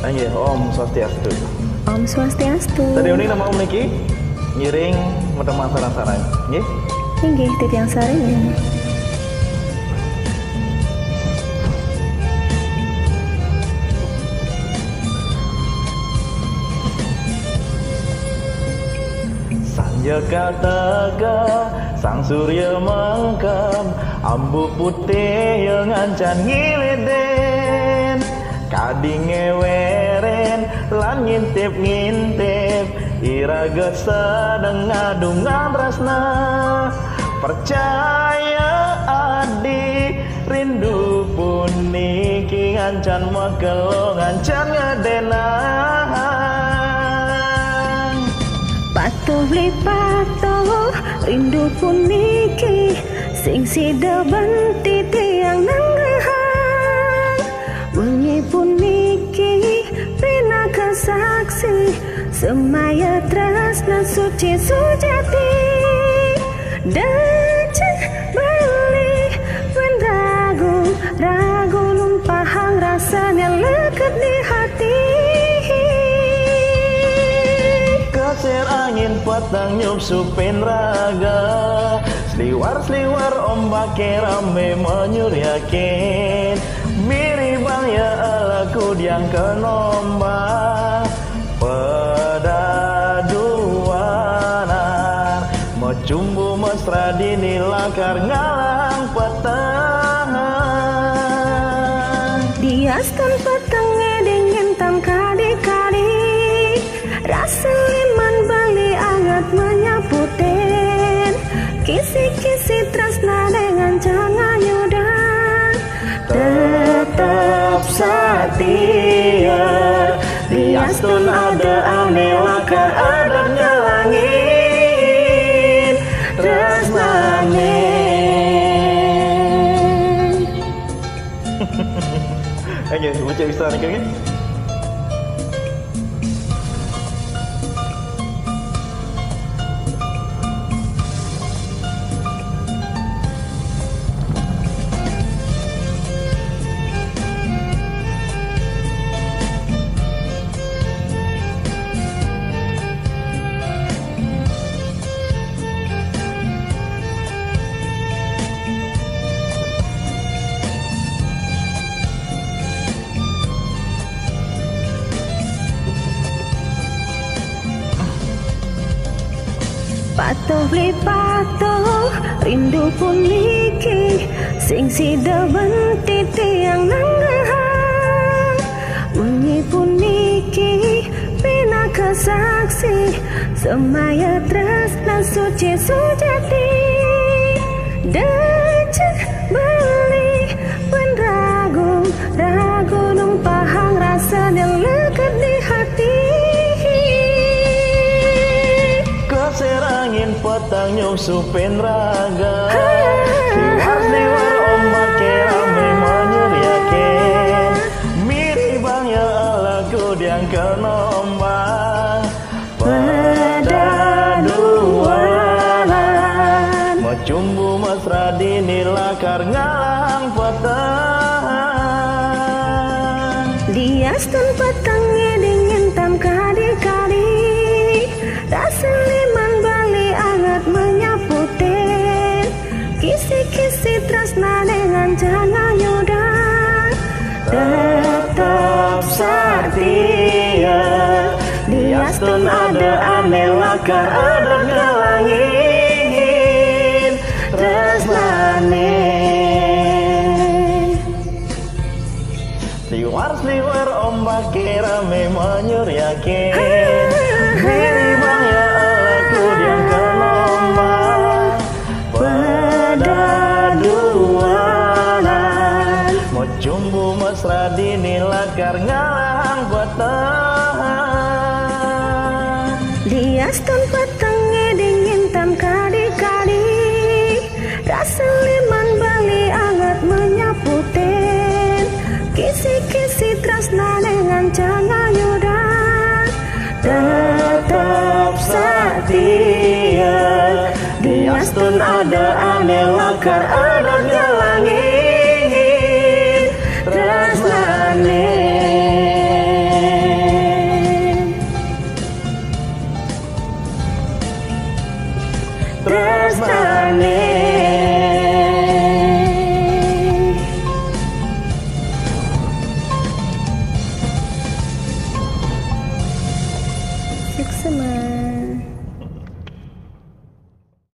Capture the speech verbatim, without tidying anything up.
Inggih, Om Swastiastu. Om Swastiastu. Tadi uning nama Om niki? Ngiring metemang sareng-sareng. Nggih. Inggih, titiang sareng. Sanja katega, sang surya mengkem, ambu putih ya ngancan ngilidin. Kadi ngewerin lan ngintip-ngintip, iraga sedeng ngadungan tresna. Percaya adi, rindu puniki ngancan makelo, ngancan ngedenang. Patuh beli patuh, rindu puniki sing sida benti tiang nenggehang. Wengi puniki pinaka saksi semaya tresna suci sujati. Dejeh beli wen ragu, ragu numpahang rasane leket di hati. Kasir angin petang nyup supin raga, sliwar-sliwar ombake rame menyur yakin. Miribang ya alaku diang kenombang. Pedaduanan, mecumbu mesra dini lakar ngalang petang. Diastun petenge dingin tan kadi-kadi. Rasa liman bali anget menyaputin. Kisi-kisi tresna dengan jangan nyudah. Tetap setia. Diastun ada ane lakar adat ngelangin tresnane. Oke, baca bisa nih, oke? Patuh beli patuh, rindu puniki sing sida benti tiang nenggehang. Wengi puniki pinaka saksi semaya tresna suci sujati. Dejeh beli wen ragu, ragu numpahang rasane leket di hati. Kasir angin petang nyup supin raga, sliwar-sliwar ombake rame menyur yakin. Miribang ya alaku diang kenombang. Pedaduanan, mecumbu mesra dini lakar ngalang petang. Diastun petenge dingin tan kadi-kadi. Rasa liman bali anget menyaputin. Kisi-kisi tresna dengan jangan nyudah. Tetap setia. Diastun ada ane lakar adat ngelangin tresnane. Sliwar-sliwar ombake rame menyur yakin. Miribang ya alaku diang kenombang. Pedaduanan, mecumbu mesra dini lakar ngalang petang. Diastun petenge dingin tan kadi-kadi. Rasa liman bali anget menyaputin. Kisi-kisi tresna dengan jangan nyudah. Tetap setia. Diastun ada ane lakar adat ngelangin tresnane. There's my name. Six naman.